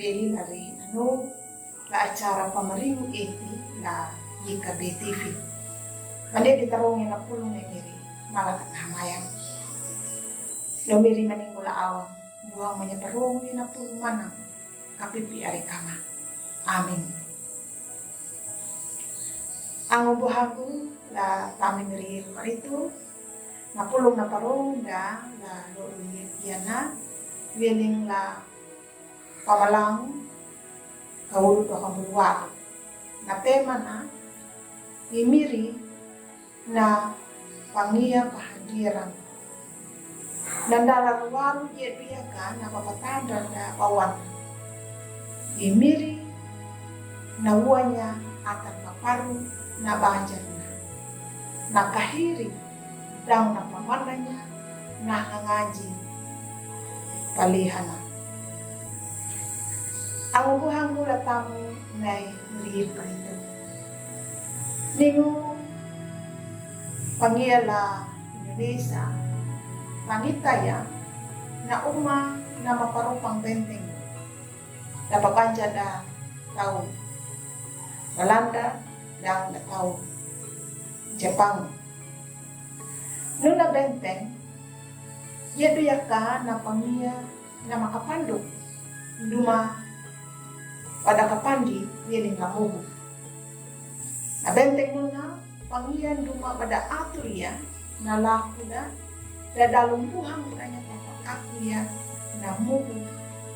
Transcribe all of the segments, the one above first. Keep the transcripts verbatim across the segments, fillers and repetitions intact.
Ri la ri nanu la acara pamaringu iti la Yika B T V. Mande di tarungi na pulung na miri, mala kata mayang. Lo miri maningula awang, buang manya parungi na pulung manang, kapipi ari kama. Amin. Angu buhangu la tami miri karitu, na pulung na parung da la lo ri yana, wieling la Pamalang, kaulu dua puluh walu. Na tema na, i miri na pangia pahadiran. Na dala walu ye biaka na papatanda da bawan. I miri na uanya atan paparu na banjarna. Na kahiri dang na pamananya na hangaji palihana. Angu buhangu la tamu nai rir paritu. Ningu pangia la Indonesia, pangita ya na uma na maparu pang benteng. Da papanja da tau Belanda dang da tau Jepang. Nuna benteng, ye biaka na pangia na makapandu duma pada kapandi ye linga mugu. Na benteng nuna pangia duma pada aturia na laku da da dalung buhang nanya papa aku ya na mugu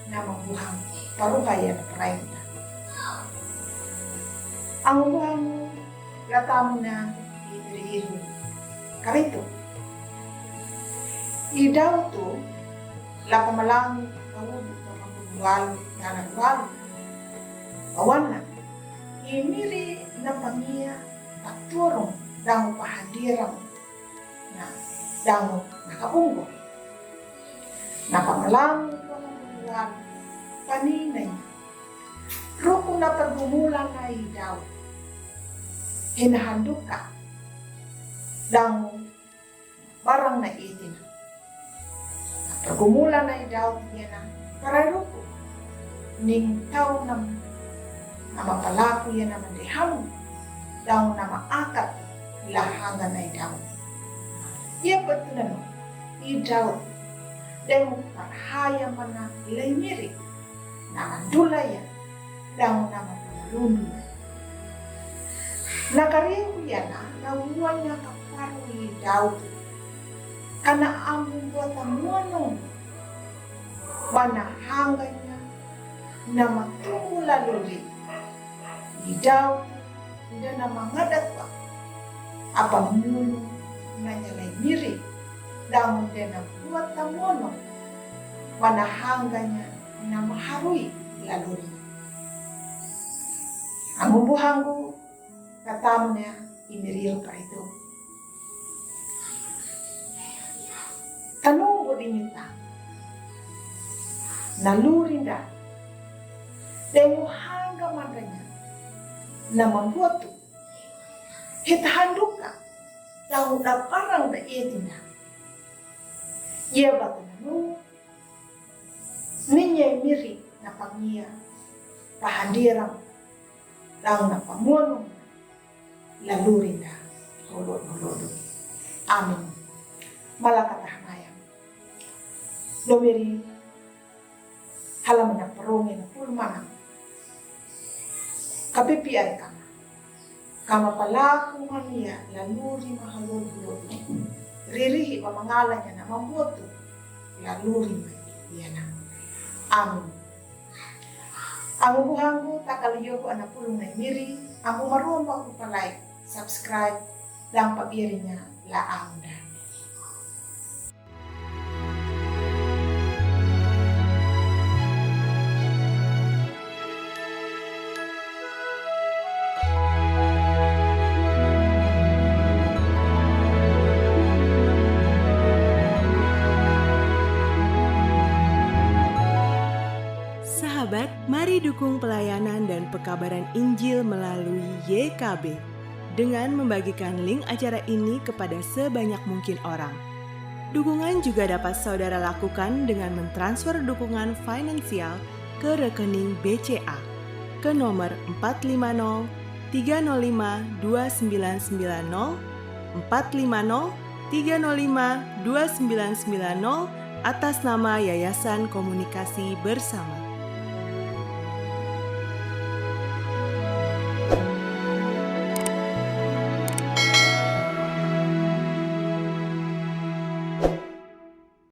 na mabuhang paruha ya na perainda. Angu buhangu la tamu na i miri iri. Karitu. I Daud tu la pamalang kaulu na puluh walu na walu. Bawana i miri na pangia paturung dang pahadiran na dang na kabungo. Na pamalang kaulu paninanya. Ruku na pergumulan na i Daud. Hina handuka. Dang barang na itina. Na pergumulan na i Daud yana para ruku. Ning tau nam nama palaku yana mande hamu. Dang nama akat la hanga na i Daud. Ia betul nanu i Daud. Deng parhaya mana lei miri. Nama dulaya dang nama pamalundu. Na kariku yana na uanya kaparu i Daud. Kana ambu buat tamuanu. Mana hanganya nama tunggu laluri. I Daud dana mangadat wa. Apa mulu nanya lei miri. Dang dana buat tamuanu. Mana hanganya na maharui laluri. Angu buhangu katamnya i miri paritu. Tanung bodi nyuta. Na lurinda. Dengu hanga mandanya. Na mambuatu. Hita handuka. Tau da parang da itinda. Ia batu nanu. Ninye miri na pangia pahadiran dang na pamuanu lalurinda holo holo. Amin. Malakata hanaya. Lo miri halaman na perungi na pulmana. Kapipi ari kama. Kama palaku mania laluri mahalulu. Ririhi pamangalanya na mambuatu laluri mai yana. Amin. Angu buhangu takal yoku ana pulung na miri. Angu maromba ku palai subscribe dang pabirinya la anda. Sahabat, mari dukung pelayanan dan pekabaran Injil melalui Y K B dengan membagikan link acara ini kepada sebanyak mungkin orang. Dukungan juga dapat saudara lakukan dengan mentransfer dukungan finansial ke rekening B C A, ke nomor empat lima nol tiga nol lima dua sembilan sembilan nol, empat lima nol tiga nol lima dua sembilan sembilan nol, atas nama Yayasan Komunikasi Bersama.